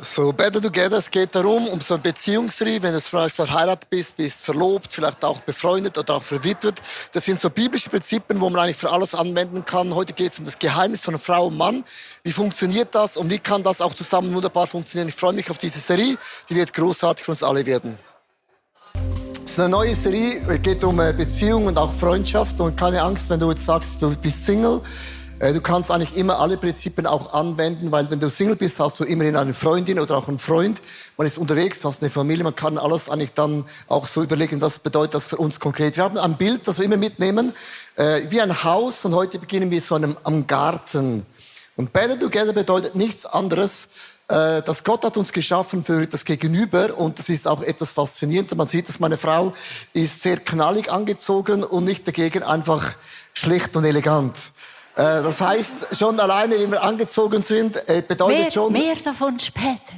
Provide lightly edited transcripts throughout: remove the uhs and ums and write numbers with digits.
So, Better Together, es geht darum, um so ein Beziehungsrie, wenn du vielleicht verheiratet bist verlobt, vielleicht auch befreundet oder auch verwitwet. Das sind so biblische Prinzipien, wo man eigentlich für alles anwenden kann. Heute geht es um das Geheimnis von Frau und Mann. Wie funktioniert das und wie kann das auch zusammen wunderbar funktionieren? Ich freue mich auf diese Serie, die wird großartig für uns alle werden. Es ist eine neue Serie, es geht um Beziehung und auch Freundschaft. Und keine Angst, wenn du jetzt sagst, du bist Single. Du kannst eigentlich immer alle Prinzipien auch anwenden, weil wenn du Single bist, hast du immerhin eine Freundin oder auch einen Freund. Man ist unterwegs, du hast eine Familie, man kann alles eigentlich dann auch so überlegen, was bedeutet das für uns konkret. Wir haben ein Bild, das wir immer mitnehmen, wie ein Haus, und heute beginnen wir so am Garten. Und Better Together bedeutet nichts anderes, dass Gott hat uns geschaffen für das Gegenüber, und das ist auch etwas Faszinierendes. Man sieht, dass meine Frau ist sehr knallig angezogen und nicht dagegen einfach schlicht und elegant. Das heißt, schon alleine, wie wir angezogen sind, bedeutet schon... Mehr davon später.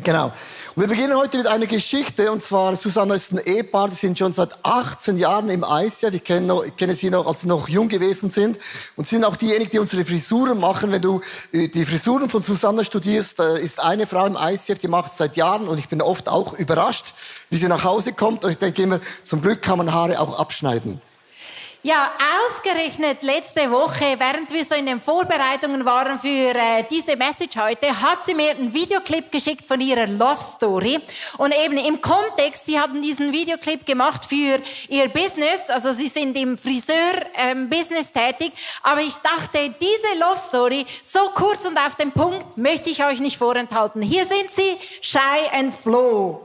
Genau. Und wir beginnen heute mit einer Geschichte, und zwar, Susanna ist ein Ehepaar, die sind schon seit 18 Jahren im ICF. Ich kenne sie noch, als sie noch jung gewesen sind. Und sie sind auch diejenigen, die unsere Frisuren machen. Wenn du die Frisuren von Susanna studierst, ist eine Frau im ICF, die macht es seit Jahren, und ich bin oft auch überrascht, wie sie nach Hause kommt. Und ich denke immer, zum Glück kann man Haare auch abschneiden. Ja, ausgerechnet letzte Woche, während wir so in den Vorbereitungen waren für diese Message heute, hat sie mir einen Videoclip geschickt von ihrer Love Story. Und eben im Kontext, sie haben diesen Videoclip gemacht für ihr Business, also sie sind im Friseur-Business tätig. Aber ich dachte, diese Love Story, so kurz und auf den Punkt, möchte ich euch nicht vorenthalten. Hier sind sie, Shy and Flo.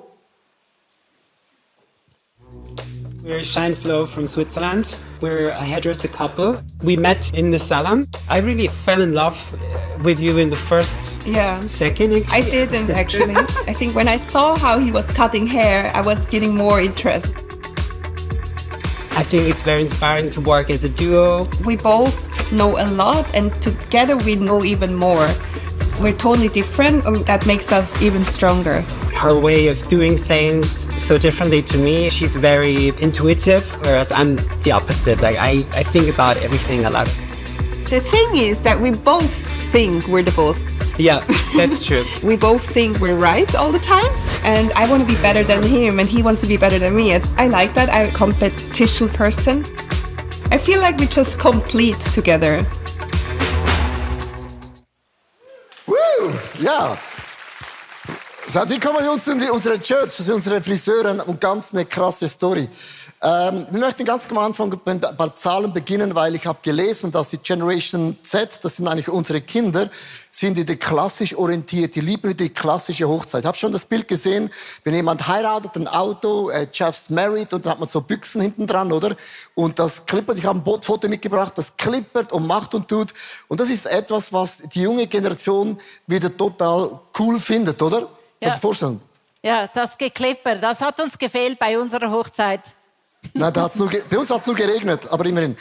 We're Shine Flo from Switzerland. We're a hairdresser couple. We met in the salon. I really fell in love with you in the first second. I didn't actually. I think when I saw how he was cutting hair, I was getting more interest. I think it's very inspiring to work as a duo. We both know a lot, and together we know even more. We're totally different, and that makes us even stronger. Her way of doing things so differently to me. She's very intuitive, whereas I'm the opposite. Like I think about everything a lot. The thing is that we both think we're the boss. Yeah, that's true. We both think we're right all the time, and I want to be better than him, and he wants to be better than me. I like that. I'm a competition person. I feel like we just complete together. Woo! Ja. So, die kommen uns in unsere Church, das sind unsere Friseuren, und ganz eine krasse Story. Wir möchten ganz am Anfang mit ein paar Zahlen beginnen, weil ich habe gelesen, dass die Generation Z, das sind eigentlich unsere Kinder, sind die klassisch orientiert, die lieben die klassische Hochzeit. Ich habe schon das Bild gesehen, wenn jemand heiratet, ein Auto, Jeff's married, und dann hat man so Büchsen hinten dran, oder? Und das klippert, ich habe ein Foto mitgebracht, das klippert und macht und tut. Und das ist etwas, was die junge Generation wieder total cool findet, oder? Ja. Kannst du dir vorstellen? Ja, das Geklippert, das hat uns gefehlt bei unserer Hochzeit. Nein, bei uns hat es nur geregnet, aber immerhin.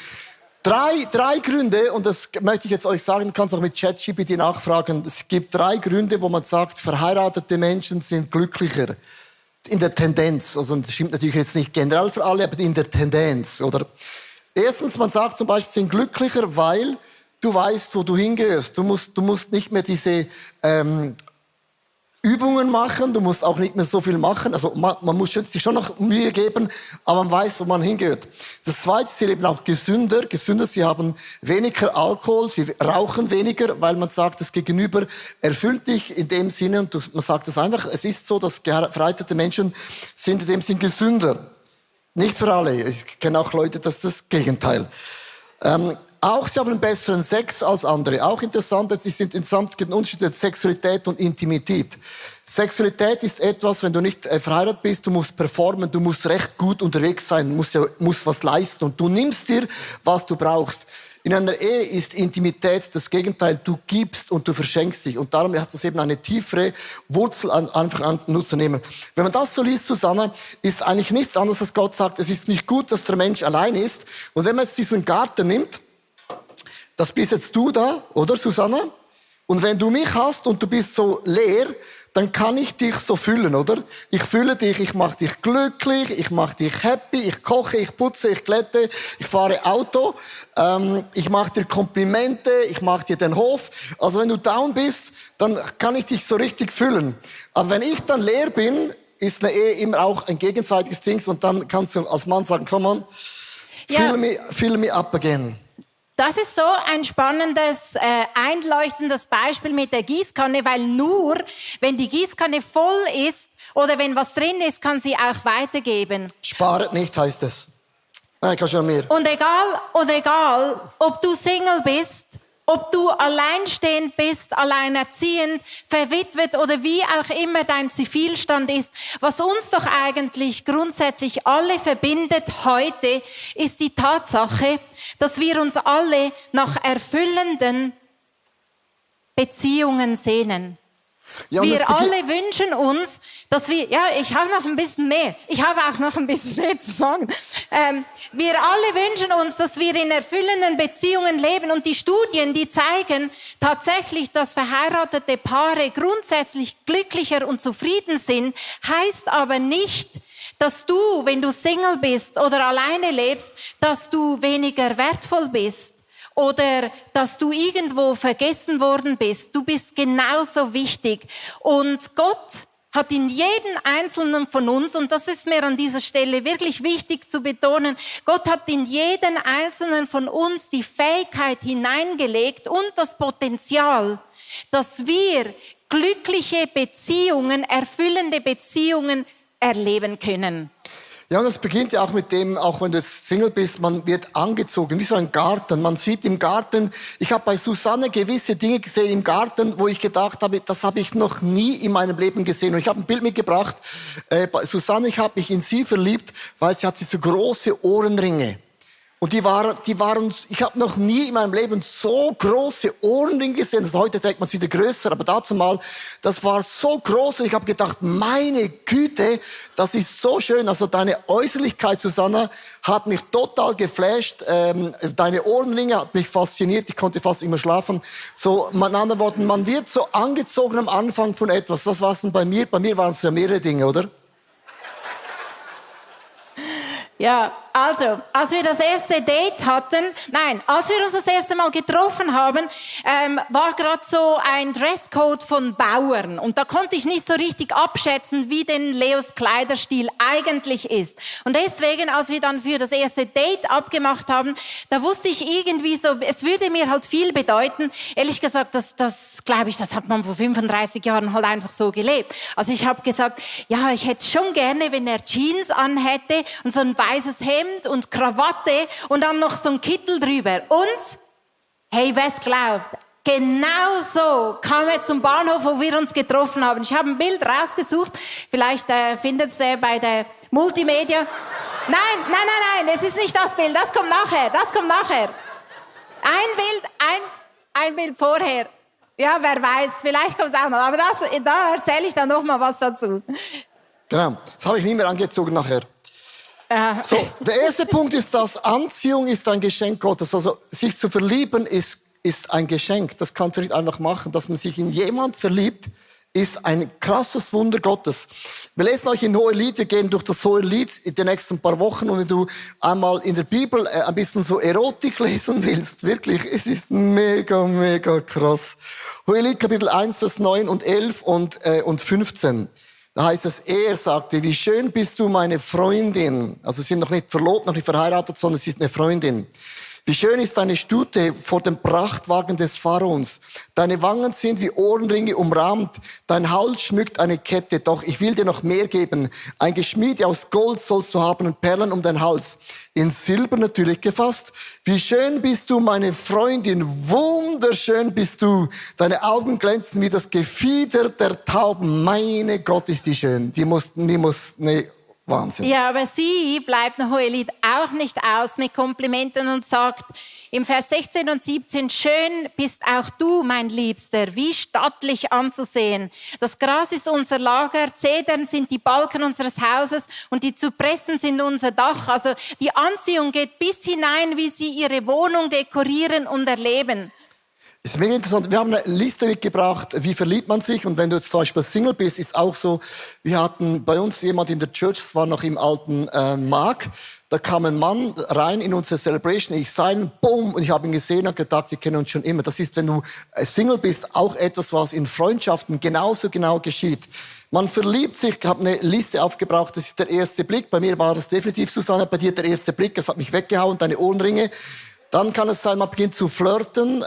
Drei Gründe, und das möchte ich jetzt euch sagen, du kannst auch mit ChatGPT nachfragen. Es gibt 3 Gründe, wo man sagt, verheiratete Menschen sind glücklicher. In der Tendenz, also das stimmt natürlich jetzt nicht generell für alle, aber in der Tendenz, oder? Erstens, man sagt zum Beispiel, sind glücklicher, weil du weißt, wo du hingehörst. Du musst nicht mehr diese Übungen machen, du musst auch nicht mehr so viel machen. Also man muss sich schon noch Mühe geben, aber man weiß, wo man hingehört. Das Zweite, sie leben auch gesünder. Sie haben weniger Alkohol, sie rauchen weniger, weil man sagt, das Gegenüber erfüllt dich in dem Sinne, und man sagt es einfach, es ist so, dass verheiratete Menschen sind in dem Sinn gesünder. Nicht für alle. Ich kenne auch Leute, das ist das Gegenteil. Auch sie haben einen besseren Sex als andere. Auch interessant, es ist interessant, der Unterschied zwischen Sexualität und Intimität. Sexualität ist etwas, wenn du nicht verheiratet bist, du musst performen, du musst recht gut unterwegs sein, musst was leisten, und du nimmst dir, was du brauchst. In einer Ehe ist Intimität das Gegenteil. Du gibst und du verschenkst dich. Und darum hat das eben eine tiefere Wurzel einfach anzunehmen. Wenn man das so liest, Susanna, ist eigentlich nichts anderes, als Gott sagt, es ist nicht gut, dass der Mensch allein ist. Und wenn man jetzt diesen Garten nimmt, das bist jetzt du da, oder Susanna? Und wenn du mich hast und du bist so leer, dann kann ich dich so füllen, oder? Ich fülle dich, ich mache dich glücklich, ich mache dich happy, ich koche, ich putze, ich glätte, ich fahre Auto, ich mache dir Komplimente, ich mache dir den Hof. Also wenn du down bist, dann kann ich dich so richtig füllen. Aber wenn ich dann leer bin, ist eine Ehe immer auch ein gegenseitiges Ding und dann kannst du als Mann sagen, komm on, fill me up again. Das ist so ein spannendes, einleuchtendes Beispiel mit der Gießkanne, weil nur, wenn die Gießkanne voll ist oder wenn was drin ist, kann sie auch weitergeben. Sparet nicht, heißt es. Nein, kannst du mehr. Und egal, ob du Single bist, ob du alleinstehend bist, alleinerziehend, verwitwet oder wie auch immer dein Zivilstand ist, was uns doch eigentlich grundsätzlich alle verbindet heute, ist die Tatsache, dass wir uns alle nach erfüllenden Beziehungen sehnen. Ja, wir alle wünschen uns, dass wir, ich habe noch ein bisschen mehr. Ich habe auch noch ein bisschen mehr zu sagen. Wir alle wünschen uns, dass wir in erfüllenden Beziehungen leben. Und die Studien, die zeigen tatsächlich, dass verheiratete Paare grundsätzlich glücklicher und zufrieden sind, heißt aber nicht, dass du, wenn du Single bist oder alleine lebst, dass du weniger wertvoll bist. Oder dass du irgendwo vergessen worden bist. Du bist genauso wichtig. Und Gott hat in jeden Einzelnen von uns, und das ist mir an dieser Stelle wirklich wichtig zu betonen, Gott hat in jeden Einzelnen von uns die Fähigkeit hineingelegt und das Potenzial, dass wir glückliche Beziehungen, erfüllende Beziehungen erleben können. Ja, und das beginnt ja auch mit dem, auch wenn du jetzt Single bist, man wird angezogen, wie so ein Garten. Man sieht im Garten, ich habe bei Susanne gewisse Dinge gesehen im Garten, wo ich gedacht habe, das habe ich noch nie in meinem Leben gesehen. Und ich habe ein Bild mitgebracht, bei Susanne, ich habe mich in sie verliebt, weil sie hat so große Ohrenringe. Und die waren, ich habe noch nie in meinem Leben so große Ohrenringe gesehen. Also heute trägt man es wieder größer, aber dazu mal, das war so groß und ich habe gedacht, meine Güte, das ist so schön. Also deine Äußerlichkeit, Susanna, hat mich total geflasht. Deine Ohrenringe hat mich fasziniert. Ich konnte fast immer schlafen. So, mit anderen Worten, man wird so angezogen am Anfang von etwas. Was war es denn bei mir? Bei mir waren es ja mehrere Dinge, oder? Ja, also, als wir das erste Date hatten, als wir uns das erste Mal getroffen haben, war gerade so ein Dresscode von Bauern. Und da konnte ich nicht so richtig abschätzen, wie denn Leos Kleiderstil eigentlich ist. Und deswegen, als wir dann für das erste Date abgemacht haben, da wusste ich irgendwie so, es würde mir halt viel bedeuten. Ehrlich gesagt, das glaube ich, das hat man vor 35 Jahren halt einfach so gelebt. Also ich habe gesagt, ja, ich hätte schon gerne, wenn er Jeans anhätte und so ein weißes Hemd und Krawatte und dann noch so ein Kittel drüber. Und, hey, wer es glaubt, genau so kam er zum Bahnhof, wo wir uns getroffen haben. Ich habe ein Bild rausgesucht, vielleicht findet es bei der Multimedia. Nein, es ist nicht das Bild, das kommt nachher. Ein Bild vorher. Ja, wer weiß, vielleicht kommt es auch noch. Aber da erzähle ich dann noch mal was dazu. Genau, das habe ich nie mehr angezogen nachher. So, der erste Punkt ist, dass Anziehung ist ein Geschenk Gottes. Also sich zu verlieben ist ein Geschenk. Das kannst du nicht einfach machen. Dass man sich in jemand verliebt, ist ein krasses Wunder Gottes. Wir lesen euch in Hohelied. Wir gehen durch das Hohelied in den nächsten paar Wochen. Und wenn du einmal in der Bibel ein bisschen so Erotik lesen willst, wirklich, es ist mega, mega krass. Hohelied Kapitel 1, Vers 9 und 11 und 15. Da heißt es, er sagte, wie schön bist du, meine Freundin. Also sie sind noch nicht verlobt, noch nicht verheiratet, sondern sie ist eine Freundin. Wie schön ist deine Stute vor dem Prachtwagen des Pharaons. Deine Wangen sind wie Ohrenringe umrahmt. Dein Hals schmückt eine Kette. Doch ich will dir noch mehr geben. Ein Geschmiede aus Gold sollst du haben und Perlen um den Hals. In Silber natürlich gefasst. Wie schön bist du, meine Freundin. Wunderschön bist du. Deine Augen glänzen wie das Gefieder der Tauben. Meine Gott, ist die schön. Wahnsinn. Ja, aber sie bleibt nach Hohelied auch nicht aus mit Komplimenten und sagt im Vers 16 und 17, schön bist auch du, mein Liebster, wie stattlich anzusehen. Das Gras ist unser Lager, Zedern sind die Balken unseres Hauses und die Zypressen sind unser Dach. Also die Anziehung geht bis hinein, wie sie ihre Wohnung dekorieren und erleben. Ist mega interessant. Wir haben eine Liste mitgebracht, wie verliebt man sich. Und wenn du jetzt zum Beispiel Single bist, ist auch so, wir hatten bei uns jemand in der Church, das war noch im alten Mark, da kam ein Mann rein in unsere Celebration, ich sah ihn, boom, und ich habe ihn gesehen und gedacht, wir kennen uns schon immer. Das ist, wenn du Single bist, auch etwas, was in Freundschaften genauso genau geschieht. Man verliebt sich, ich habe eine Liste aufgebraucht, das ist der erste Blick. Bei mir war das definitiv, Susanne, bei dir der erste Blick, das hat mich weggehauen, deine Ohrenringe. Dann kann es sein, man beginnt zu flirten,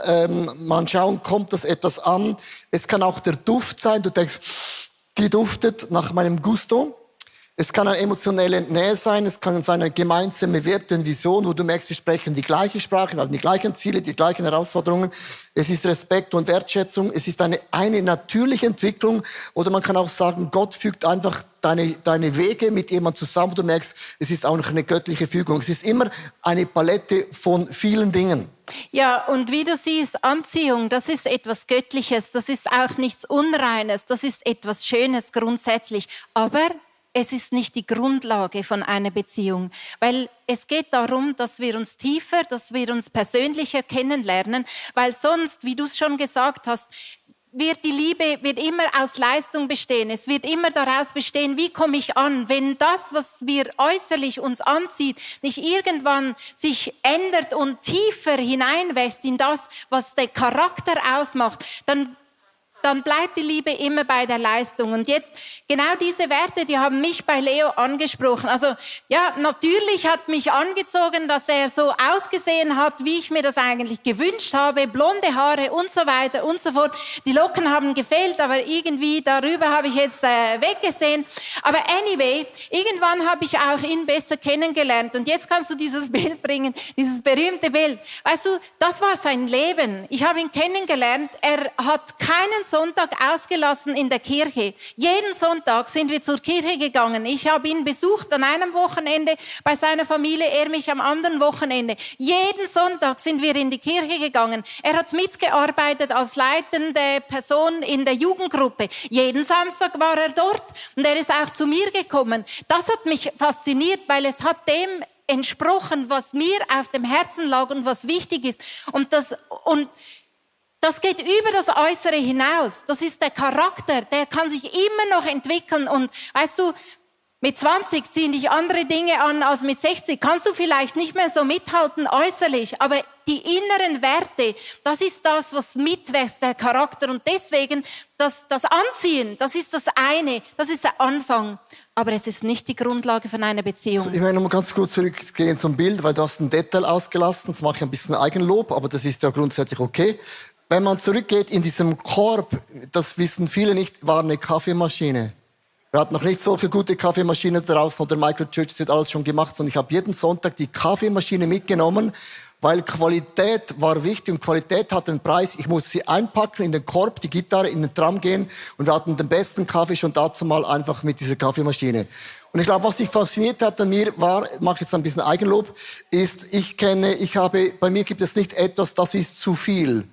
man schaut, kommt das etwas an. Es kann auch der Duft sein, du denkst, die duftet nach meinem Gusto. Es kann eine emotionelle Nähe sein, es kann eine gemeinsame Werte und Vision, wo du merkst, wir sprechen die gleiche Sprache, wir haben die gleichen Ziele, die gleichen Herausforderungen. Es ist Respekt und Wertschätzung, es ist eine natürliche Entwicklung. Oder man kann auch sagen, Gott fügt einfach deine Wege mit jemandem zusammen, wo du merkst, es ist auch noch eine göttliche Fügung. Es ist immer eine Palette von vielen Dingen. Ja, und wie du siehst, Anziehung, das ist etwas Göttliches, das ist auch nichts Unreines, das ist etwas Schönes grundsätzlich. Aber es ist nicht die Grundlage von einer Beziehung, weil es geht darum, dass wir uns tiefer, dass wir uns persönlicher kennenlernen, weil sonst, wie du es schon gesagt hast, die Liebe wird immer aus Leistung bestehen. Es wird immer daraus bestehen, wie komme ich an? Wenn das, was wir äußerlich uns anzieht, nicht irgendwann sich ändert und tiefer hineinwächst in das, was der Charakter ausmacht, dann bleibt die Liebe immer bei der Leistung. Und jetzt, genau diese Werte, die haben mich bei Leo angesprochen. Also, ja, natürlich hat mich angezogen, dass er so ausgesehen hat, wie ich mir das eigentlich gewünscht habe. Blonde Haare und so weiter und so fort. Die Locken haben gefehlt, aber irgendwie darüber habe ich jetzt weggesehen. Aber anyway, irgendwann habe ich auch ihn besser kennengelernt. Und jetzt kannst du dieses Bild bringen, dieses berühmte Bild. Weißt du, das war sein Leben. Ich habe ihn kennengelernt. Er hat keinen Sonntag ausgelassen in der Kirche. Jeden Sonntag sind wir zur Kirche gegangen. Ich habe ihn besucht an einem Wochenende bei seiner Familie, er mich am anderen Wochenende. Jeden Sonntag sind wir in die Kirche gegangen. Er hat mitgearbeitet als leitende Person in der Jugendgruppe. Jeden Samstag war er dort und er ist auch zu mir gekommen. Das hat mich fasziniert, weil es hat dem entsprochen, was mir auf dem Herzen lag und was wichtig ist. Und das geht über das Äußere hinaus. Das ist der Charakter, der kann sich immer noch entwickeln. Und weißt du, mit 20 ziehen dich andere Dinge an als mit 60. Kannst du vielleicht nicht mehr so mithalten äußerlich, aber die inneren Werte, das ist das, was mitwächst, der Charakter. Und deswegen, das Anziehen, das ist das eine, das ist der Anfang. Aber es ist nicht die Grundlage von einer Beziehung. Ich möchte noch mal ganz kurz zurückgehen zum Bild, weil du hast ein Detail ausgelassen. Das mache ich ein bisschen Eigenlob, aber das ist ja grundsätzlich okay. Wenn man zurückgeht in diesem Korb, das wissen viele nicht, war eine Kaffeemaschine. Wir hatten noch nicht solche gute Kaffeemaschinen draußen oder Microchurch, das wird alles schon gemacht, sondern ich habe jeden Sonntag die Kaffeemaschine mitgenommen, weil Qualität war wichtig und Qualität hat einen Preis. Ich musste sie einpacken in den Korb, die Gitarre, in den Tram gehen und wir hatten den besten Kaffee schon dazu mal einfach mit dieser Kaffeemaschine. Und ich glaube, was sich fasziniert hat an mir war, ich mache jetzt ein bisschen Eigenlob, ist, bei mir gibt es nicht etwas, das ist zu viel.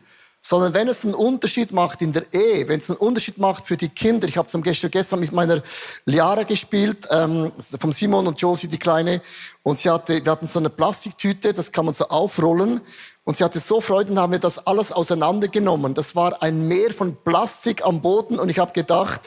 Sondern wenn es einen Unterschied macht in der Ehe, wenn es einen Unterschied macht für die Kinder. Ich habe zum Beispiel gestern mit meiner Liara gespielt, vom Simon und Josie, die Kleine. Und wir hatten so eine Plastiktüte, das kann man so aufrollen. Und sie hatte so Freude, und haben wir das alles auseinandergenommen. Das war ein Meer von Plastik am Boden. Und ich habe gedacht,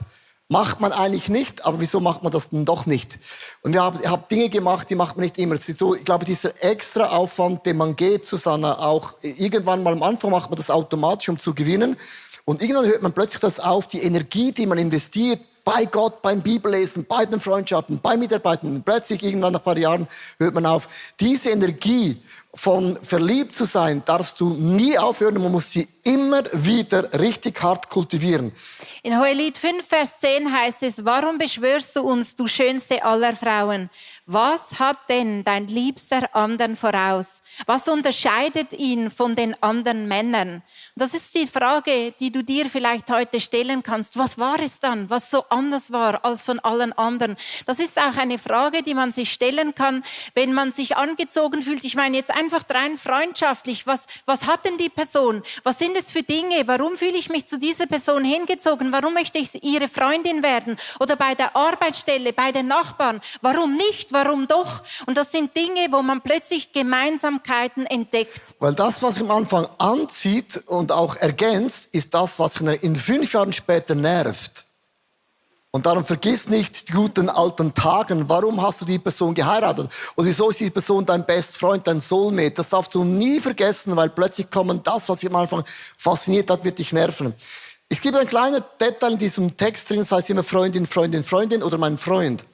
macht man eigentlich nicht, aber wieso macht man das denn doch nicht? Und ich hab Dinge gemacht, die macht man nicht immer. So, ich glaube, dieser extra Aufwand, den man geht, Susanna, auch irgendwann mal am Anfang macht man das automatisch, um zu gewinnen. Und irgendwann hört man plötzlich das auf, die Energie, die man investiert, bei Gott, beim Bibellesen, bei den Freundschaften, bei Mitarbeitern. Plötzlich irgendwann nach ein paar Jahren hört man auf. Diese Energie von verliebt zu sein, darfst du nie aufhören. Man muss sie immer wieder richtig hart kultivieren. In Hohelied 5, Vers 10 heißt es, warum beschwörst du uns, du schönste aller Frauen? Was hat denn dein Liebster anderen voraus? Was unterscheidet ihn von den anderen Männern? Das ist die Frage, die du dir vielleicht heute stellen kannst. Was war es dann, was so anders war als von allen anderen. Das ist auch eine Frage, die man sich stellen kann, wenn man sich angezogen fühlt. Ich meine jetzt einfach rein freundschaftlich. Was hat denn die Person? Was sind es für Dinge? Warum fühle ich mich zu dieser Person hingezogen? Warum möchte ich ihre Freundin werden? Oder bei der Arbeitsstelle, bei den Nachbarn? Warum nicht? Warum doch? Und das sind Dinge, wo man plötzlich Gemeinsamkeiten entdeckt. Weil das, was am Anfang anzieht und auch ergänzt, ist das, was in 5 Jahren später nervt. Und darum vergiss nicht die guten alten Tagen. Warum hast du die Person geheiratet? Oder wieso ist die Person dein Best Freund, dein Soulmate? Das darfst du nie vergessen, weil plötzlich kommen das, was dich am Anfang fasziniert hat, wird dich nerven. Es gibt ein kleines Detail in diesem Text drin, das heißt immer Freundin, Freundin, Freundin oder mein Freund.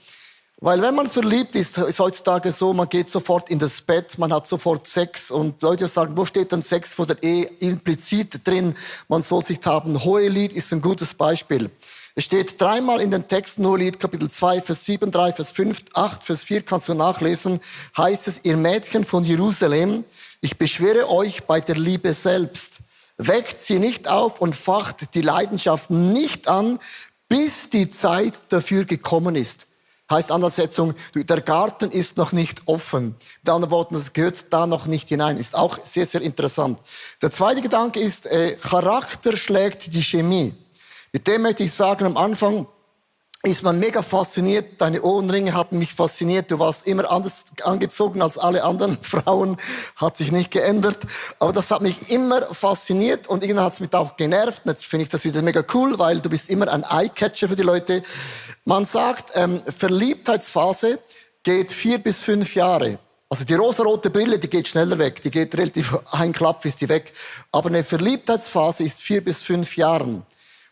Weil wenn man verliebt ist, ist heutzutage so, man geht sofort in das Bett, man hat sofort Sex und Leute sagen, wo steht denn Sex vor der Ehe implizit drin? Man soll sich haben. Hohelied ist ein gutes Beispiel. Es steht 3-mal in den Texten, Hohelied, Kapitel 2, Vers 7, 3, Vers 5, 8, Vers 4, kannst du nachlesen, heißt es, ihr Mädchen von Jerusalem, ich beschwöre euch bei der Liebe selbst. Weckt sie nicht auf und facht die Leidenschaft nicht an, bis die Zeit dafür gekommen ist. Heißt Andersetzung, der Garten ist noch nicht offen. Mit anderen Worten, das gehört da noch nicht hinein. Ist auch sehr, sehr interessant. Der zweite Gedanke ist, Charakter schlägt die Chemie. Mit dem möchte ich sagen, am Anfang ist man mega fasziniert. Deine Ohrenringe haben mich fasziniert. Du warst immer anders angezogen als alle anderen Frauen. Hat sich nicht geändert. Aber das hat mich immer fasziniert und irgendwann hat es mich auch genervt. Jetzt finde ich das wieder mega cool, weil du bist immer ein Eye-Catcher für die Leute. Man sagt, Verliebtheitsphase geht 4 bis 5 Jahre. Also die rosarote Brille, die geht schneller weg. Die geht relativ, ein Klapp ist die weg. Aber eine Verliebtheitsphase ist 4 bis 5 Jahren.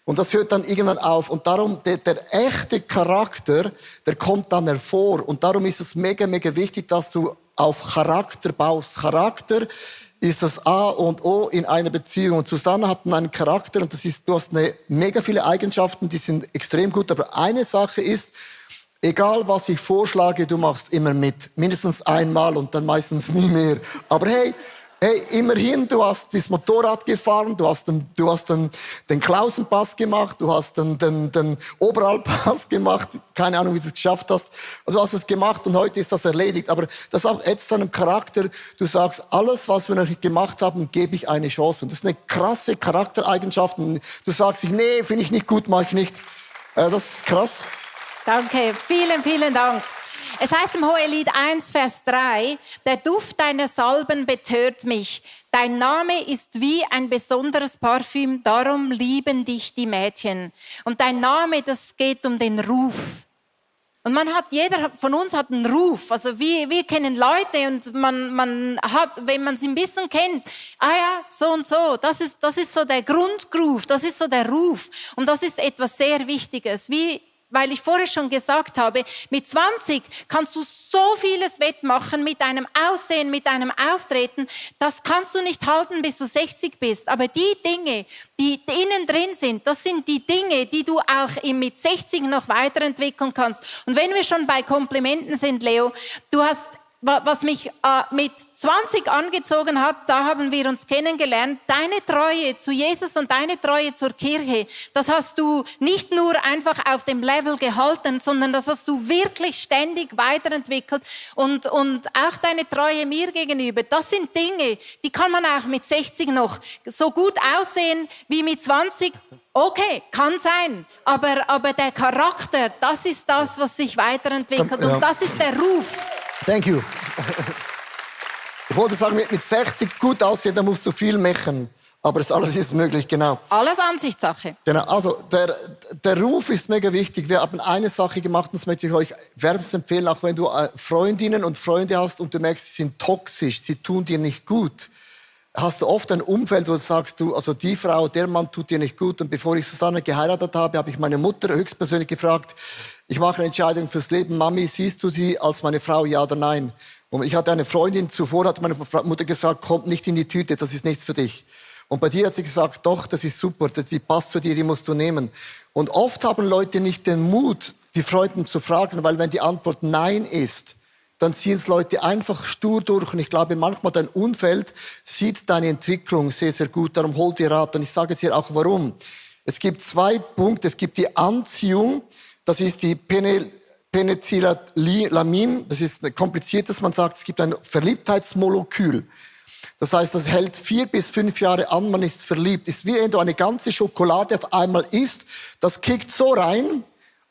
Und das hört dann irgendwann auf. Und darum, der echte Charakter, der kommt dann hervor. Und darum ist es mega, mega wichtig, dass du auf Charakter baust. Charakter ist das A und O in einer Beziehung. Und Susanne hat einen Charakter und das ist, du hast mega viele Eigenschaften, die sind extrem gut. Aber eine Sache ist, egal was ich vorschlage, du machst immer mit. Mindestens einmal und dann meistens nie mehr. Aber hey, immerhin, bist Motorrad gefahren, du hast den Klausenpass gemacht, du hast den Oberalpass gemacht, keine Ahnung, wie du es geschafft hast. Du hast es gemacht und heute ist das erledigt. Aber das ist auch jetzt an einem Charakter, du sagst, alles, was wir noch nicht gemacht haben, gebe ich eine Chance. Und das ist eine krasse Charaktereigenschaft. Und du sagst dich, nee, finde ich nicht gut, mache ich nicht. Das ist krass. Danke, vielen, vielen Dank. Es heißt im Hohelied 1, Vers 3, der Duft deiner Salben betört mich. Dein Name ist wie ein besonderes Parfüm, darum lieben dich die Mädchen. Und dein Name, das geht um den Ruf. Und jeder von uns hat einen Ruf. Also wir kennen Leute und man hat, wenn man sie ein bisschen kennt, so und so, das ist so der Grundgroove, das ist so der Ruf. Und das ist etwas sehr Wichtiges. Weil ich vorher schon gesagt habe, mit 20 kannst du so vieles wettmachen mit deinem Aussehen, mit deinem Auftreten. Das kannst du nicht halten, bis du 60 bist. Aber die Dinge, die innen drin sind, das sind die Dinge, die du auch mit 60 noch weiterentwickeln kannst. Und wenn wir schon bei Komplimenten sind, Leo, du hast, was mich mit 20 angezogen hat, da haben wir uns kennengelernt. Deine Treue zu Jesus und deine Treue zur Kirche, das hast du nicht nur einfach auf dem Level gehalten, sondern das hast du wirklich ständig weiterentwickelt. Und auch deine Treue mir gegenüber, das sind Dinge, die kann man auch mit 60 noch so gut aussehen wie mit 20. Okay, kann sein, aber der Charakter, das ist das, was sich weiterentwickelt und das ist der Ruf. Thank you. Ich wollte sagen, mit 60 gut aussehen, da musst du viel machen. Aber alles ist möglich, genau. Alles Ansichtssache. Genau, also der Ruf ist mega wichtig. Wir haben eine Sache gemacht, und das möchte ich euch wärmstens empfehlen, auch wenn du Freundinnen und Freunde hast und du merkst, sie sind toxisch, sie tun dir nicht gut. Hast du oft ein Umfeld, wo du sagst, also die Frau, der Mann tut dir nicht gut. Und bevor ich Susanne geheiratet habe, habe ich meine Mutter höchstpersönlich gefragt, ich mache eine Entscheidung fürs Leben. Mami, siehst du sie als meine Frau, ja oder nein? Und ich hatte eine Freundin, zuvor hat meine Mutter gesagt, kommt nicht in die Tüte, das ist nichts für dich. Und bei dir hat sie gesagt, doch, das ist super, die passt zu dir, die musst du nehmen. Und oft haben Leute nicht den Mut, die Freunde zu fragen, weil wenn die Antwort Nein ist, dann ziehen es Leute einfach stur durch. Und ich glaube, manchmal dein Umfeld sieht deine Entwicklung sehr, sehr gut, darum hol dir Rat. Und ich sage jetzt hier auch, warum. Es gibt 2 Punkte. Es gibt die Anziehung, das ist die Penicillamine. Das ist kompliziert, dass man sagt, es gibt ein Verliebtheitsmolekül. Das heißt, das hält 4 bis 5 Jahre an, man ist verliebt. Ist wie wenn du eine ganze Schokolade auf einmal isst, das kickt so rein,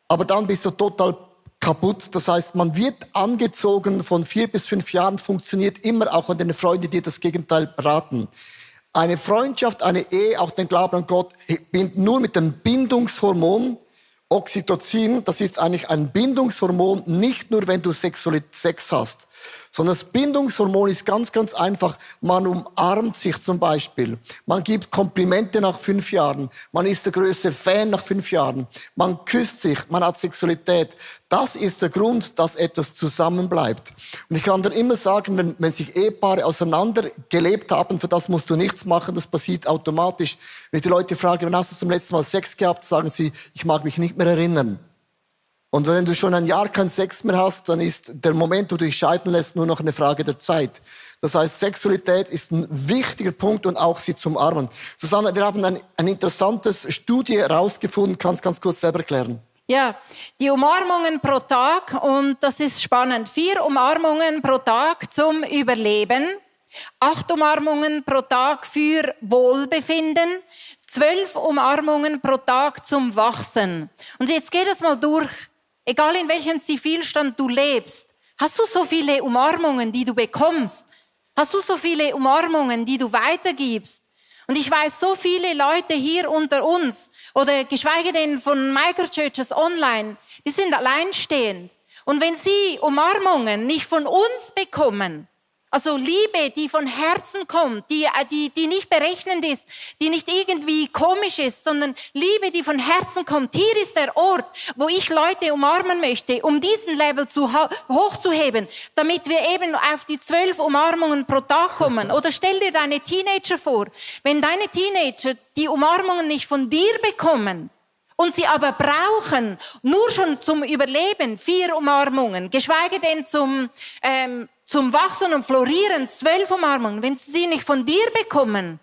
aber dann bist du total kaputt. Das heißt, man wird angezogen von 4 bis 5 Jahren, funktioniert immer auch an deine Freunde, die das Gegenteil raten. Eine Freundschaft, eine Ehe, auch den Glauben an Gott, bindet nur mit dem Bindungshormon Oxytocin. Das ist eigentlich ein Bindungshormon, nicht nur, wenn du Sex hast. Sondern das Bindungshormon ist ganz, ganz einfach. Man umarmt sich zum Beispiel. Man gibt Komplimente nach 5 Jahren. Man ist der größte Fan nach 5 Jahren. Man küsst sich. Man hat Sexualität. Das ist der Grund, dass etwas zusammenbleibt. Und ich kann dir immer sagen, wenn sich Ehepaare auseinandergelebt haben, für das musst du nichts machen, das passiert automatisch. Wenn ich die Leute frage, wann hast du zum letzten Mal Sex gehabt, sagen sie, ich mag mich nicht mehr erinnern. Und wenn du schon ein Jahr keinen Sex mehr hast, dann ist der Moment, wo du dich scheiden lässt, nur noch eine Frage der Zeit. Das heißt, Sexualität ist ein wichtiger Punkt und auch sie zu umarmen. Susanne, wir haben ein interessantes Studie herausgefunden. Kannst du ganz kurz selber erklären? Ja, die Umarmungen pro Tag, und das ist spannend. 4 Umarmungen pro Tag zum Überleben, 8 Umarmungen pro Tag für Wohlbefinden, 12 Umarmungen pro Tag zum Wachsen. Und jetzt geht das mal durch. Egal in welchem Zivilstand du lebst, hast du so viele Umarmungen, die du bekommst? Hast du so viele Umarmungen, die du weitergibst? Und ich weiß, so viele Leute hier unter uns oder geschweige denn von Microchurches online, die sind alleinstehend. Und wenn sie Umarmungen nicht von uns bekommen, also Liebe, die von Herzen kommt, die nicht berechnend ist, die nicht irgendwie komisch ist, sondern Liebe, die von Herzen kommt. Hier ist der Ort, wo ich Leute umarmen möchte, um diesen Level hochzuheben, damit wir eben auf die 12 Umarmungen pro Tag kommen. Oder stell dir deine Teenager vor, wenn deine Teenager die Umarmungen nicht von dir bekommen, und sie aber brauchen, nur schon zum Überleben, 4 Umarmungen, geschweige denn zum Wachsen und Florieren 12 Umarmungen. Wenn sie nicht von dir bekommen,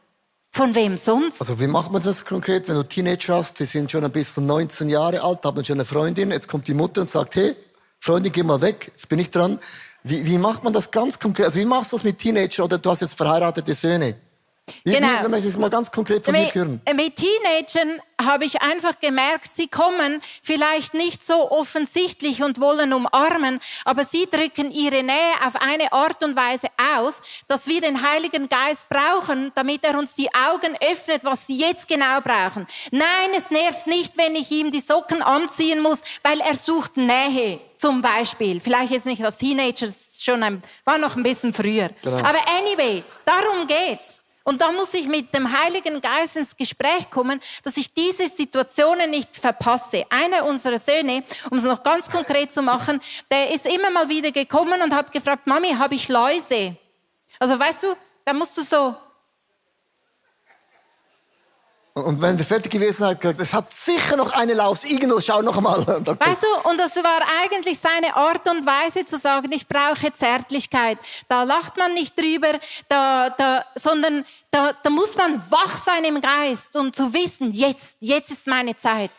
von wem sonst? Also wie macht man das konkret, wenn du Teenager hast, die sind schon ein bisschen 19 Jahre alt, haben schon eine Freundin, jetzt kommt die Mutter und sagt, hey, Freundin, geh mal weg, jetzt bin ich dran. Wie macht man das ganz konkret? Also wie machst du das mit Teenagern oder du hast jetzt verheiratete Söhne? Genau. Wenn wir es mal ganz konkret von dir hören. Mit Teenagern habe ich einfach gemerkt, sie kommen vielleicht nicht so offensichtlich und wollen umarmen, aber sie drücken ihre Nähe auf eine Art und Weise aus, dass wir den Heiligen Geist brauchen, damit er uns die Augen öffnet, was sie jetzt genau brauchen. Nein, es nervt nicht, wenn ich ihm die Socken anziehen muss, weil er sucht Nähe. Zum Beispiel, vielleicht jetzt nicht als Teenager, war noch ein bisschen früher. Genau. Aber anyway, darum geht's. Und da muss ich mit dem Heiligen Geist ins Gespräch kommen, dass ich diese Situationen nicht verpasse. Einer unserer Söhne, um es noch ganz konkret zu machen, der ist immer mal wieder gekommen und hat gefragt, Mami, habe ich Läuse? Also weißt du, da musst du so... Und wenn der fertig gewesen hat, gesagt, es hat sicher noch eine Laus, irgendwo, schau noch mal. Weißt du, und das war eigentlich seine Art und Weise zu sagen, ich brauche Zärtlichkeit. Da lacht man nicht drüber, sondern da muss man wach sein im Geist und zu wissen, jetzt ist meine Zeit.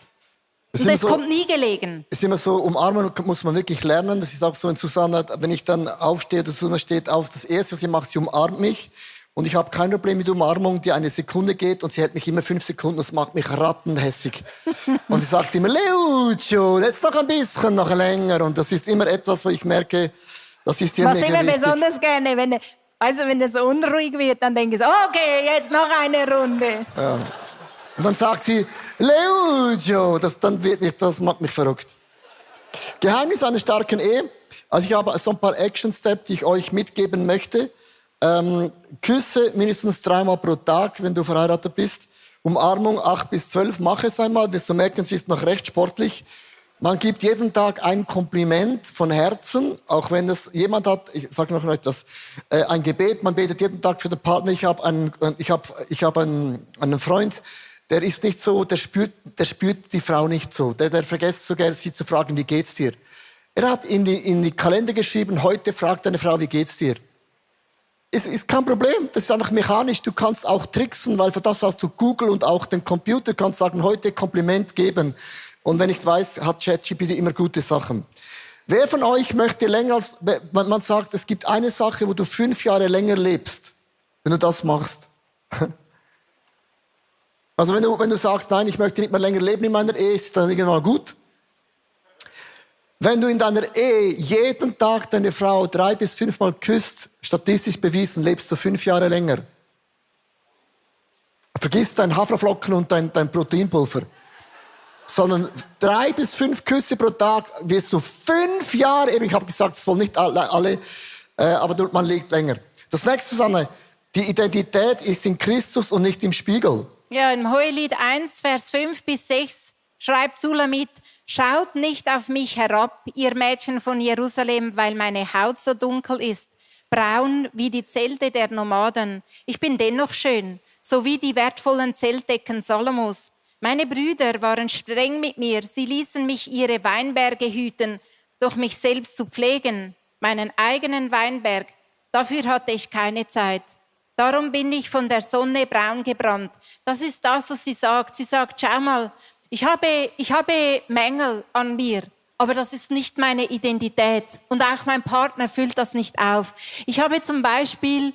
Und das kommt nie gelegen. Es ist immer so, umarmen muss man wirklich lernen. Das ist auch so in Susanne, wenn ich dann aufstehe, oder Susanne steht auf, das Erste, was sie macht, sie umarmt mich. Und ich habe kein Problem mit Umarmung, die 1 Sekunde geht und sie hält mich immer 5 Sekunden und es macht mich rattenhässig. Und sie sagt immer, Leucio, jetzt noch ein bisschen, noch länger. Und das ist immer etwas, wo ich merke, das ist ihr mega wichtig. Was immer besonders gerne, wenn er so unruhig wird, dann denke ich so, okay, jetzt noch eine Runde. Ja. Und dann sagt sie, Leucio, das macht mich verrückt. Geheimnis einer starken Ehe. Also ich habe so ein paar Action-Steps, die ich euch mitgeben möchte. Küsse mindestens 3-mal pro Tag, wenn du verheiratet bist. Umarmung 8 bis 12, mach es einmal, wirst du merken, sie ist noch recht sportlich. Man gibt jeden Tag ein Kompliment von Herzen, auch wenn es jemand hat, ich sage noch etwas, ein Gebet, man betet jeden Tag für den Partner. Ich habe einen Freund, der ist nicht so, der spürt die Frau nicht so, der vergisst sogar, sie zu fragen, wie geht's dir? Er hat in die Kalender geschrieben, heute fragt eine Frau, wie geht's dir? Es ist kein Problem, das ist einfach mechanisch. Du kannst auch tricksen, weil für das hast du Google und auch den Computer, kannst sagen, heute Kompliment geben. Und wenn ich weiß, hat ChatGPT immer gute Sachen. Wer von euch möchte länger als, man sagt, es gibt eine Sache, wo du 5 Jahre länger lebst, wenn du das machst. Also wenn du sagst, nein, ich möchte nicht mehr länger leben in meiner Ehe, ist dann irgendwann gut. Wenn du in deiner Ehe jeden Tag deine Frau 3 bis 5 Mal küsst, statistisch bewiesen, lebst du 5 Jahre länger. Vergiss dein Haferflocken und dein Proteinpulver. Sondern 3 bis 5 Küsse pro Tag wirst du 5 Jahre, ich habe gesagt, es wollen nicht alle, aber man lebt länger. Das nächste, Susanne, die Identität ist in Christus und nicht im Spiegel. Ja, im Hohelied 1, Vers 5 bis 6 schreibt Sulamit, schaut nicht auf mich herab, ihr Mädchen von Jerusalem, weil meine Haut so dunkel ist, braun wie die Zelte der Nomaden. Ich bin dennoch schön, so wie die wertvollen Zeltdecken Salomos. Meine Brüder waren streng mit mir, sie ließen mich ihre Weinberge hüten, doch mich selbst zu pflegen, meinen eigenen Weinberg, dafür hatte ich keine Zeit. Darum bin ich von der Sonne braun gebrannt. Das ist das, was sie sagt. Sie sagt, schau mal, ich habe Mängel an mir, aber das ist nicht meine Identität. Und auch mein Partner füllt das nicht auf. Ich habe zum Beispiel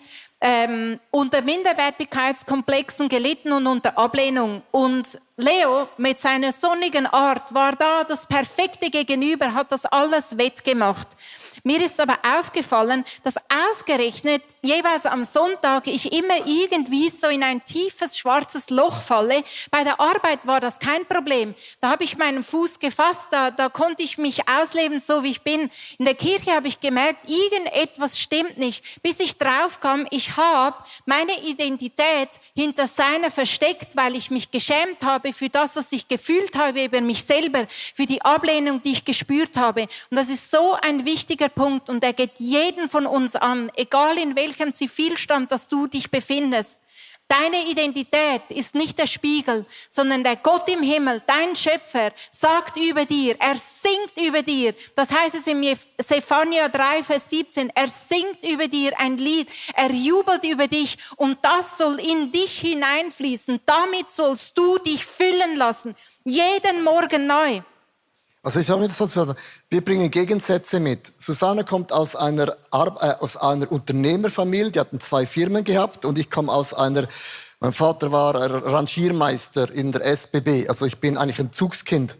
unter Minderwertigkeitskomplexen gelitten und unter Ablehnung. Und Leo mit seiner sonnigen Art war da das perfekte Gegenüber, hat das alles wettgemacht. Mir ist aber aufgefallen, dass ausgerechnet jeweils am Sonntag ich immer irgendwie so in ein tiefes, schwarzes Loch falle. Bei der Arbeit war das kein Problem. Da habe ich meinen Fuß gefasst, da konnte ich mich ausleben, so wie ich bin. In der Kirche habe ich gemerkt, irgendetwas stimmt nicht. Bis ich drauf kam, ich habe meine Identität hinter seiner versteckt, weil ich mich geschämt habe für das, was ich gefühlt habe über mich selber, für die Ablehnung, die ich gespürt habe. Und das ist so ein wichtiger Punkt und er geht jeden von uns an, egal in welchem Zivilstand, dass du dich befindest. Deine Identität ist nicht der Spiegel, sondern der Gott im Himmel, dein Schöpfer, sagt über dir, er singt über dir. Das heißt es in Zephania 3, Vers 17, er singt über dir ein Lied, er jubelt über dich und das soll in dich hineinfließen. Damit sollst du dich füllen lassen, jeden Morgen neu. Also ich sage mir das so, Susanne, wir bringen Gegensätze mit. Susanne kommt aus einer Unternehmerfamilie, die hatten 2 Firmen gehabt und ich komme aus mein Vater war Rangiermeister in der SBB, also ich bin eigentlich ein Zugskind.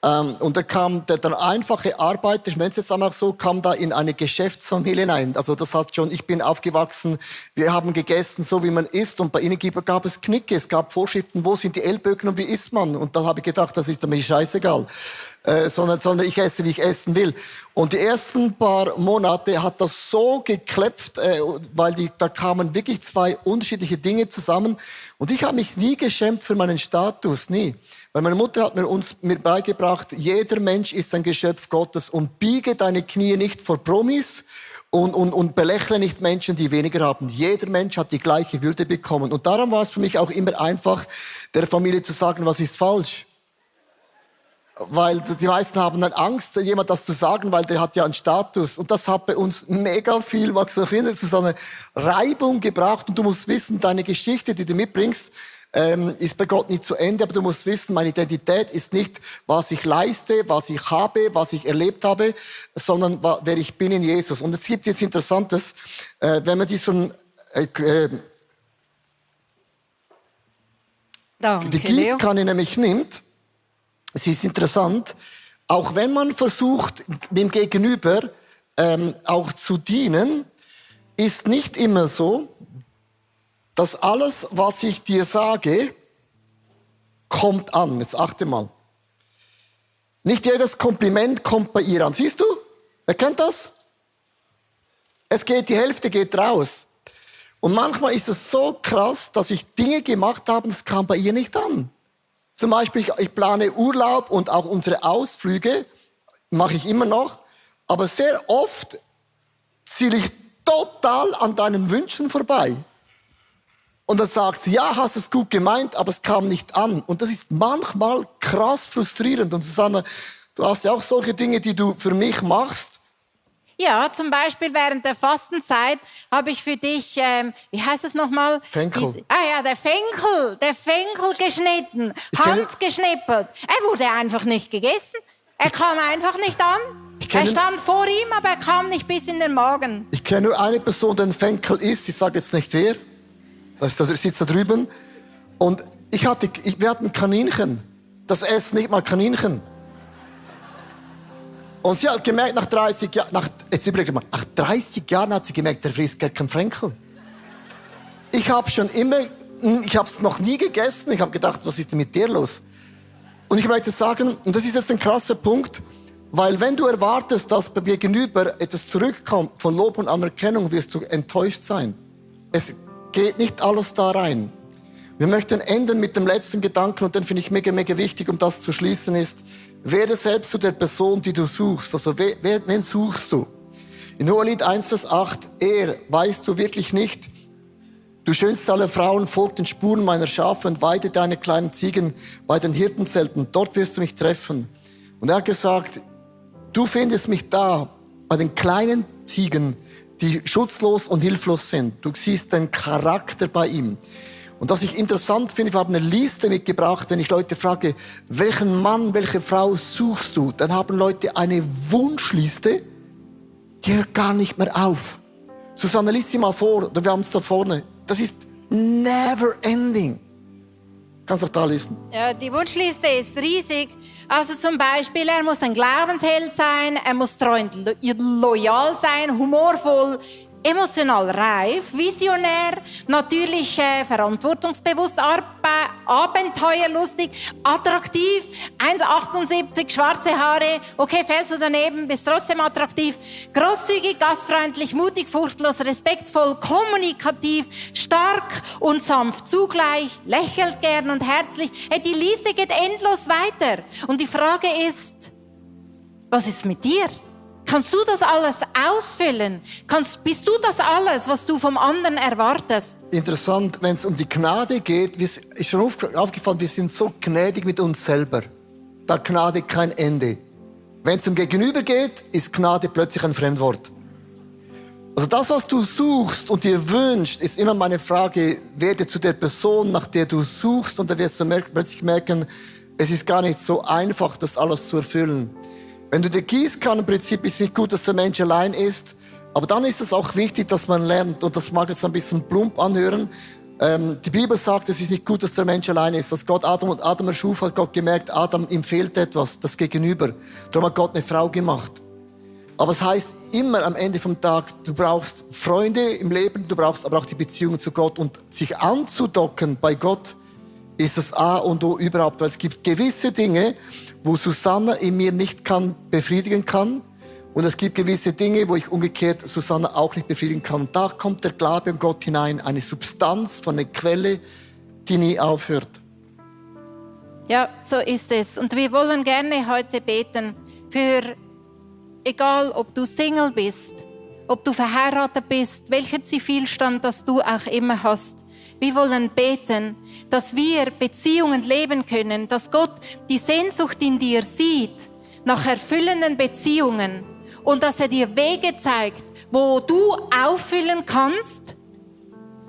Und da kam der einfache Arbeiter, ich nenne es jetzt einmal so, kam da in eine Geschäftsfamilie hinein. Also das heißt schon, ich bin aufgewachsen, wir haben gegessen, so wie man isst. Und bei ihnen gab es Knicke, es gab Vorschriften, wo sind die Ellbogen und wie isst man. Und da habe ich gedacht, das ist mir scheißegal. Sondern ich esse, wie ich essen will. Und die ersten paar Monate hat das so geklepft, weil da kamen wirklich 2 unterschiedliche Dinge zusammen. Und ich habe mich nie geschämt für meinen Status, nie. Weil meine Mutter hat mir beigebracht, jeder Mensch ist ein Geschöpf Gottes und biege deine Knie nicht vor Promis und belächle nicht Menschen, die weniger haben. Jeder Mensch hat die gleiche Würde bekommen. Und darum war es für mich auch immer einfach, der Familie zu sagen, was ist falsch. Weil die meisten haben dann Angst, jemand das zu sagen, weil der hat ja einen Status. Und das hat bei uns mega viel, magst du noch erinnern, zu so einer Reibung gebracht. Und du musst wissen, deine Geschichte, die du mitbringst, ist bei Gott nicht zu Ende. Aber du musst wissen, meine Identität ist nicht, was ich leiste, was ich habe, was ich erlebt habe, sondern wer ich bin in Jesus. Und es gibt jetzt Interessantes, wenn man diesen die Gießkanne nämlich nimmt. Es ist interessant, auch wenn man versucht, dem Gegenüber auch zu dienen, ist nicht immer so, dass alles, was ich dir sage, kommt an. Jetzt achte mal. Nicht jedes Kompliment kommt bei ihr an. Siehst du? Wer kennt das? Die Hälfte geht raus. Und manchmal ist es so krass, dass ich Dinge gemacht habe, das kam bei ihr nicht an. Zum Beispiel, ich plane Urlaub und auch unsere Ausflüge mache ich immer noch. Aber sehr oft ziele ich total an deinen Wünschen vorbei. Und dann sagt sie, ja, hast es gut gemeint, aber es kam nicht an. Und das ist manchmal krass frustrierend. Und Susanne, du hast ja auch solche Dinge, die du für mich machst. Ja, zum Beispiel während der Fastenzeit habe ich für dich, wie heißt es nochmal? Fenkel. Der Fenkel geschnitten, handgeschnippelt. Er wurde einfach nicht gegessen. Er kam einfach nicht an. Er stand vor ihm, aber er kam nicht bis in den Magen. Ich kenne nur eine Person, die ein Fenkel isst. Ich sage jetzt nicht wer. Der sitzt da drüben. Und wir hatten Kaninchen. Das essen nicht mal Kaninchen. Und sie hat gemerkt, nach 30 Jahren, nach 30 Jahren hat sie gemerkt, der frisst gar keinen Fenkel. Ich habe es noch nie gegessen. Ich habe gedacht, was ist denn mit dir los? Und ich möchte sagen, und das ist jetzt ein krasser Punkt, weil wenn du erwartest, dass bei Gegenüber etwas zurückkommt von Lob und Anerkennung, wirst du enttäuscht sein. Es geht nicht alles da rein. Wir möchten enden mit dem letzten Gedanken und den finde ich mega, mega wichtig, um das zu schließen ist, werde selbst zu der Person, die du suchst. Also wen suchst du? In Hohelied 1, Vers 8, weißt du wirklich nicht, du schönste aller Frauen, folg den Spuren meiner Schafe und weide deine kleinen Ziegen bei den Hirtenzelten. Dort wirst du mich treffen. Und er hat gesagt, du findest mich da bei den kleinen Ziegen, die schutzlos und hilflos sind. Du siehst den Charakter bei ihm. Und was ich interessant finde, wir haben eine Liste mitgebracht, wenn ich Leute frage, welchen Mann, welche Frau suchst du? Dann haben Leute eine Wunschliste, die hört gar nicht mehr auf. Susanne, lies sie mal vor, wir haben es da vorne. Das ist never ending. Kannst du auch da lesen? Ja, die Wunschliste ist riesig. Also zum Beispiel, er muss ein Glaubensheld sein, er muss treu und loyal sein, humorvoll, emotional reif, visionär, natürlich verantwortungsbewusst, abenteuerlustig, attraktiv, 1,78, schwarze Haare, okay, fällst du daneben, bist trotzdem attraktiv, großzügig, gastfreundlich, mutig, furchtlos, respektvoll, kommunikativ, stark und sanft zugleich, lächelt gern und herzlich. Hey, die Liste geht endlos weiter. Und die Frage ist, was ist mit dir? Kannst du das alles ausfüllen? Bist du das alles, was du vom anderen erwartest? Interessant, wenn es um die Gnade geht, ist schon aufgefallen, wir sind so gnädig mit uns selber. Da hat Gnade kein Ende. Wenn es um Gegenüber geht, ist Gnade plötzlich ein Fremdwort. Also das, was du suchst und dir wünschst, ist immer meine Frage, werde zu der Person, nach der du suchst, und da wirst du plötzlich merken, es ist gar nicht so einfach, das alles zu erfüllen. Wenn du der Gießkannenprinzip ist nicht gut, dass der Mensch allein ist, aber dann ist es auch wichtig, dass man lernt, und das mag jetzt ein bisschen plump anhören, die Bibel sagt, es ist nicht gut, dass der Mensch allein ist. Als Gott Adam erschuf, hat Gott gemerkt, Adam, ihm fehlt etwas, das Gegenüber. Darum hat Gott eine Frau gemacht. Aber es heißt immer am Ende vom Tag, du brauchst Freunde im Leben, du brauchst aber auch die Beziehung zu Gott, und sich anzudocken bei Gott ist das A und O überhaupt, weil es gibt gewisse Dinge, wo Susanna in mir nicht befriedigen kann. Und es gibt gewisse Dinge, wo ich umgekehrt Susanna auch nicht befriedigen kann. Und da kommt der Glaube an Gott hinein, eine Substanz von einer Quelle, die nie aufhört. Ja, so ist es. Und wir wollen gerne heute beten für, egal ob du Single bist, ob du verheiratet bist, welchen Zivilstand das du auch immer hast. Wir wollen beten, dass wir Beziehungen leben können, dass Gott die Sehnsucht in dir sieht nach erfüllenden Beziehungen und dass er dir Wege zeigt, wo du auffüllen kannst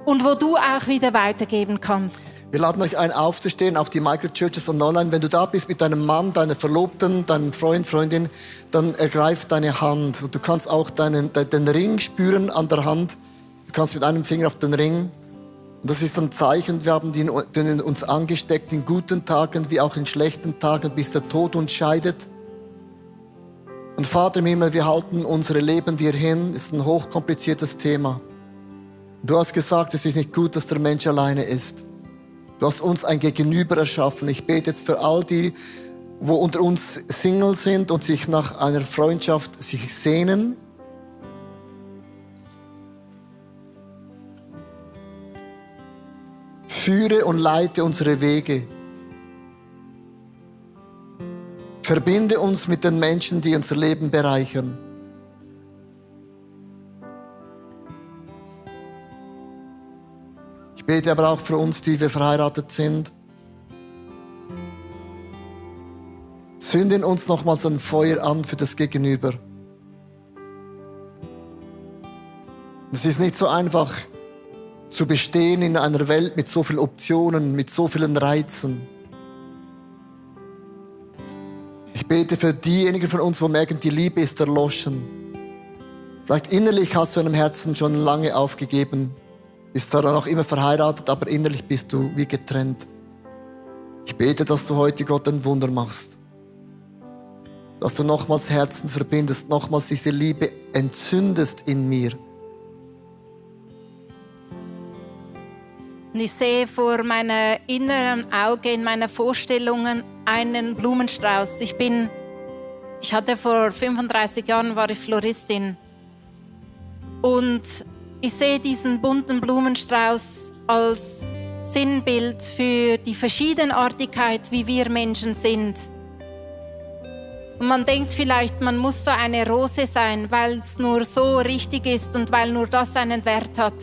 und wo du auch wieder weitergeben kannst. Wir laden euch ein, aufzustehen, auch die Microchurches und online. Wenn du da bist mit deinem Mann, deiner Verlobten, deinem Freund, Freundin, dann ergreif deine Hand. Und du kannst auch den Ring spüren an der Hand. Du kannst mit einem Finger auf den Ring. Und das ist ein Zeichen, wir haben den uns angesteckt in guten Tagen wie auch in schlechten Tagen, bis der Tod uns scheidet. Und Vater im Himmel, wir halten unsere Leben dir hin. Es ist ein hochkompliziertes Thema. Du hast gesagt, es ist nicht gut, dass der Mensch alleine ist. Du hast uns ein Gegenüber erschaffen. Ich bete jetzt für all die, wo unter uns Single sind und sich nach einer Freundschaft sich sehnen. Führe und leite unsere Wege. Verbinde uns mit den Menschen, die unser Leben bereichern. Ich bete aber auch für uns, die wir verheiratet sind. Zünde in uns nochmals ein Feuer an für das Gegenüber. Es ist nicht so einfach zu bestehen in einer Welt mit so vielen Optionen, mit so vielen Reizen. Ich bete für diejenigen von uns, die merken, die Liebe ist erloschen. Vielleicht innerlich hast du in deinem Herzen schon lange aufgegeben, bist da noch immer verheiratet, aber innerlich bist du wie getrennt. Ich bete, dass du heute Gott ein Wunder machst. Dass du nochmals Herzen verbindest, nochmals diese Liebe entzündest in mir. Und ich sehe vor meinem inneren Auge, in meinen Vorstellungen, einen Blumenstrauß. Ich hatte vor 35 Jahren, war ich Floristin. Und ich sehe diesen bunten Blumenstrauß als Sinnbild für die Verschiedenartigkeit, wie wir Menschen sind. Und man denkt vielleicht, man muss so eine Rose sein, weil es nur so richtig ist und weil nur das einen Wert hat.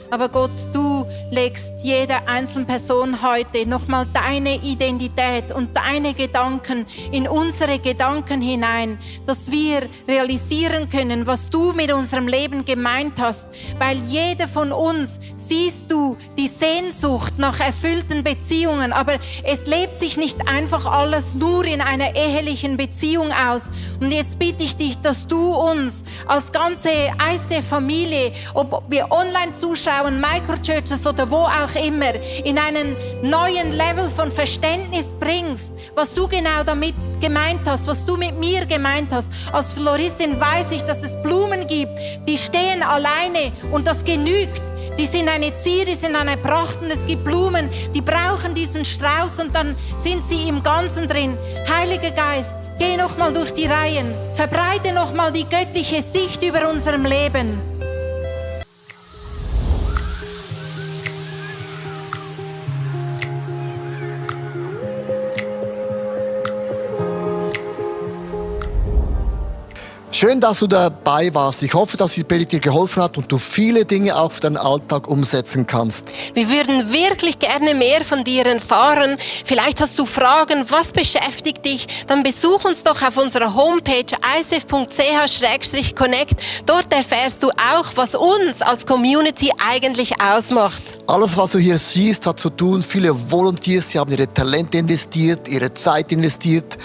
Aber Gott, du legst jeder einzelnen Person heute nochmal deine Identität und deine Gedanken in unsere Gedanken hinein, dass wir realisieren können, was du mit unserem Leben gemeint hast. Weil jeder von uns siehst du die Sehnsucht nach erfüllten Beziehungen, aber es lebt sich nicht einfach alles nur in einer ehelichen Beziehung aus. Und jetzt bitte ich dich, dass du uns als ganze ICF-Familie, ob wir online zuschauen, Microchurches oder wo auch immer, in einen neuen Level von Verständnis bringst, was du genau damit gemeint hast, was du mit mir gemeint hast. Als Floristin weiß ich, dass es Blumen gibt, die stehen alleine und das genügt. Die sind eine Zier, die sind eine Pracht und es gibt Blumen, die brauchen diesen Strauß und dann sind sie im Ganzen drin. Heiliger Geist, geh nochmal durch die Reihen, verbreite nochmal die göttliche Sicht über unserem Leben. Schön, dass du dabei warst. Ich hoffe, dass die Predigt dir geholfen hat und du viele Dinge auch für deinen Alltag umsetzen kannst. Wir würden wirklich gerne mehr von dir erfahren. Vielleicht hast du Fragen, was beschäftigt dich? Dann besuch uns doch auf unserer Homepage icf.ch/connect. Dort erfährst du auch, was uns als Community eigentlich ausmacht. Alles, was du hier siehst, hat zu tun. Viele Volunteers, sie haben ihre Talente investiert, ihre Zeit investiert.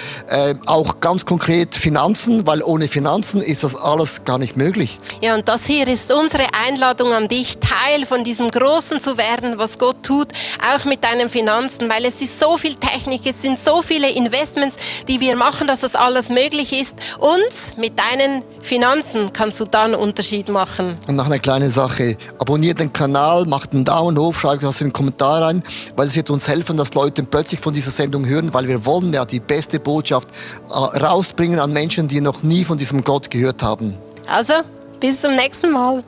Auch ganz konkret Finanzen, weil ohne Finanzen ist das alles gar nicht möglich. Ja, und das hier ist unsere Einladung an dich, Teil von diesem Großen zu werden, was Gott tut, auch mit deinen Finanzen, weil es ist so viel Technik, es sind so viele Investments, die wir machen, dass das alles möglich ist. Und mit deinen Finanzen kannst du dann einen Unterschied machen. Und noch eine kleine Sache, abonniert den Kanal, macht einen Daumen hoch, schreibt was in den Kommentar rein, weil es wird uns helfen, dass Leute plötzlich von dieser Sendung hören, weil wir wollen ja die beste Botschaft rausbringen an Menschen, die noch nie von diesem Gott gehört haben. Also, bis zum nächsten Mal.